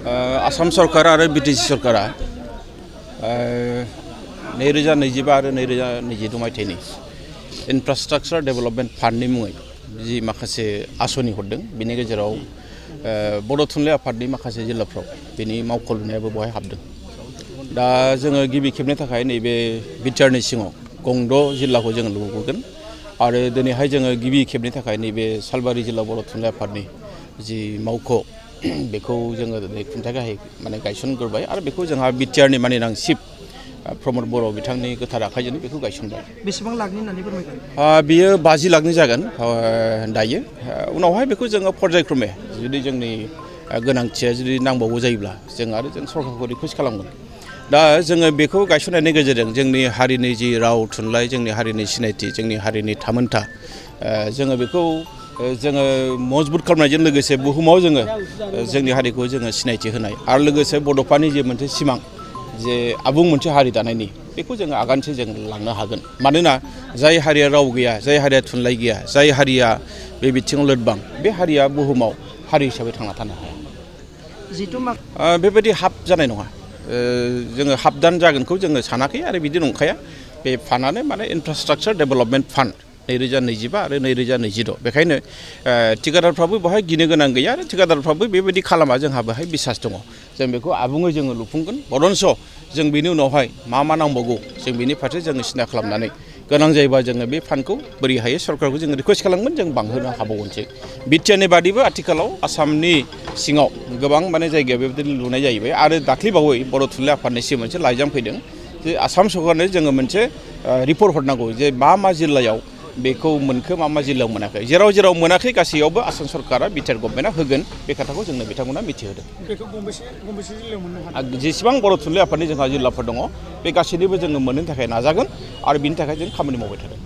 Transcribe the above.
आसाम सरकार आरो बिटिसि सरकारा 2025 आरो 2022 मायथाइनि इनफ्रास्ट्राक्चार डेभेलपमेन्ट फान्डनि मुङै जि माखासे आसनि हरदों बेनि गेजेराव बड' थुनलाइ आफादनि माखासे जिल्लाफ्राव बेनि मावख' लुनायाबो बहाय हाबदों। दा जोङो गिबि खेबनि थाखाय नैबे बिटिआरनि सिङाव गंद' जिल्लाखौ जोङो लुबोगोन आरो दिनैहाय जोङो गिबि खेबनि थाखाय नैबे सालबारि जिल्ला बर' थुनलाइ आफादनि जि मावख' बेखौ जोङो दिनै खुंथाय गाहाय माने गायसनग्रोबाय आरो बेखौ जोंहा बिटिआरनि मानिनां चिफ प्रमद बर' बिथांनि गोथार आखाइजों बेखौ गायसनबाय। बेसेबां लाखनि होननानै फोरमायगोन? बियो 50 लाखनि जागोन दायो। उनावहाय बेखौ जोङो पर्यायक्रमे जुदि जोंनि गोनांथिया जुदि नांबावगौ जायोब्ला जों आरो जों सरकारखौ रिकुवेस्ट खालामगोन। दा जोङो बेखौ गायसननायनि गेजेरजों जोंनि हारिनि जि राव थुनलाइ, जोंनि हारिनि सिनायथि, जोंनि हारिनि थामोनथा जोङो बेखौ जोङो मजबुत खालामनायजों लोगोसे बुहुमाव जोङो जोंनि हारिखौ जोङो सिनायथि होनाय आरो लोगोसे बड'फानि जे मोनसे सिमां जे आबुं मोनसे हारि दानायनि बेखौ जोङो आगानसे जों लांनो हागोन। मानोना जाय हारिया राव गैया, जाय हारिया थुनलाइ गैया, जाय हारिया बे बिथिङाव लोरबां, बे हारिया बुहुमाव हारि हिसाबै थांना थानो हाया। बेबायदि हाब जानाय नङा। जोङो हाबदान जागोनखौ जोङो सानाखै आरो बिदि नंखाया। बे फान्डआनो माने इनफ्रास्ट्राक्चार डेभेलपमेन्ट फान्ड 2025 आरो 2026। बेखायनो थिकादारफ्राबो बेवहाय गिनो गोनां गैया आरो थिकादारफ्राबो बेबायदि खालामा, जोंहा बेवहाय बिसास दङ। जों बेखौ आबुङै जोङो लुफुंगोन। बरन्स जों बेनि उनावहाय मा नांबावगौ जों बेनि फारसे जोङो सिन्था खालामनानै गोनां जायोबा जोङो बे फान्डखौ बोरै हायो सरकारखौ जोङो रिकुवेस्ट खालामगोन, जों बांहोनो हाबावगोनसो। बिटिआरनि बादैबो आथिखालाव आसामनि सिङाव गोबां माने जायगायाव बेबायदि लुनाय जाहैबाय आरो दाख्लैबावै बर' थुनलाइ आफादनिसिम मोनसे लाइजाम फैदों जे आसाम सरकारनो जोङो मोनसे रिपर्ट हरनांगौ जे मा जिल्लायाव बेखौ मोनखो, मा जिल्लायाव मोनाखै। जेराव जेराव मोनाखै गासैयावबो आसाम सरकारा बिटिआर गभर्नमेन्टआ होगोन, बे खोथाखौ जोंनो बिथांमोना मिथिहोदों। बेखौ गंबेसे जिल्लायाव मोननो हागोन? जेसेबां बर' थुनलाइ आफादनि जोंहा जिल्लाफोर दङ बे गासैनिबो जोङो मोननो थाखाय नाजागोन आरो बिनि थाखाय जों खामानि मावबाय थादों।